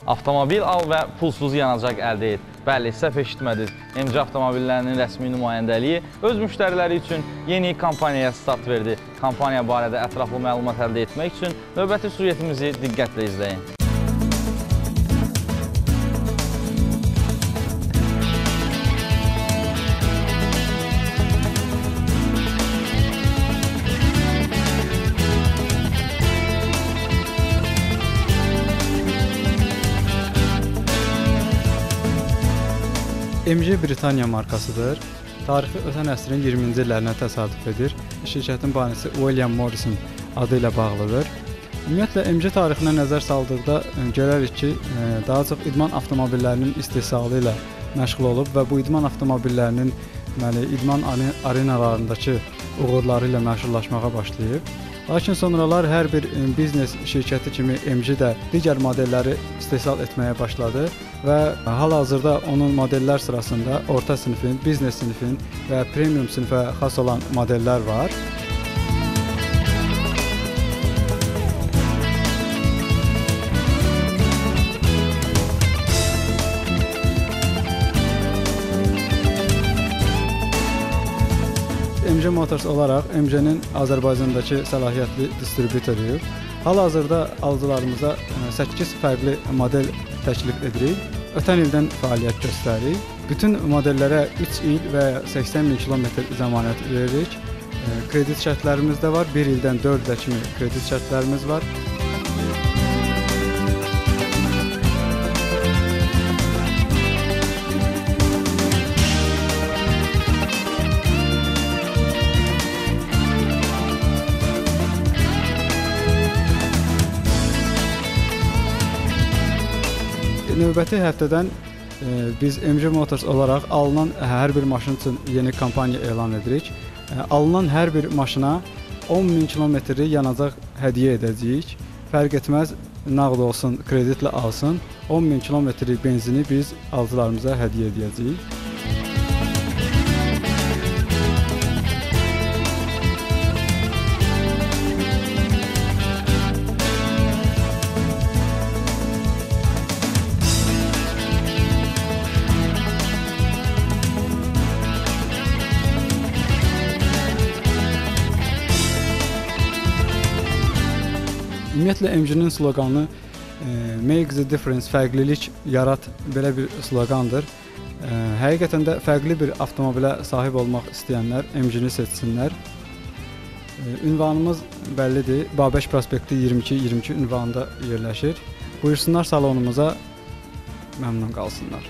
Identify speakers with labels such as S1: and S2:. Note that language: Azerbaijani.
S1: Avtomobil al və pulsuz yanacaq əldə et. Bəli, səhv eşitmədiniz. MG avtomobillərinin rəsmi nümayəndəliyi öz müştəriləri üçün yeni kampaniyaya start verdi. Kampaniya barədə ətraflı məlumat əldə etmək üçün növbəti süjetimizi diqqətlə izləyin.
S2: MG Britaniya markasıdır. Tarixi ötən əsrin 20-ci illərinə təsadüf edir. Şirkətin banisi William Morrisin adı ilə bağlıdır. Ümumiyyətlə, MG tarixinə nəzər saldıqda görərik ki, daha çox idman avtomobillərinin istehsalı ilə məşğul olub və bu idman avtomobillərinin idman arenalarındakı uğurları ilə məşğullaşmağa başlayıb. Lakin sonralar hər bir biznes şirkəti kimi MG də digər modelləri istehsal etməyə başladı və hal-hazırda onun modellər sırasında orta sinifin, biznes sinifin və premium sinifə xas olan modellər var. MG Motors olaraq MG-nin Azərbaycandakı səlahiyyətli distributoruyuq. Hal-hazırda alıcılarımıza 8 fərqli model təklif edirik. Ötən ildən fəaliyyət göstəririk. Bütün modellərə 3 il və 80 min kilometr zəmanət veririk. Kredit şərtlərimiz də var. 1 ildən 4 ilə kimi kredit şərtlərimiz var. Növbəti həftədən biz MG Motors olaraq alınan hər bir maşın üçün yeni kampaniya elan edirik. Alınan hər bir maşına 10 min kilometrlik yanacaq hədiyyə edəcəyik. Fərq etməz, nağd olsun, kreditlə alsın, 10 min kilometrlik benzini biz alıcılarımıza hədiyyə edəcəyik. Ümumiyyətlə, MG-nin sloqanı Make the difference, fərqlilik yarat, belə bir sloqandır. Həqiqətən də fərqli bir avtomobilə sahib olmaq istəyənlər MG-ni seçsinlər. Ünvanımız bəllidir, Babək prospekti 22-22 ünvanında yerləşir. Buyursunlar salonumuza, məmnun qalsınlar.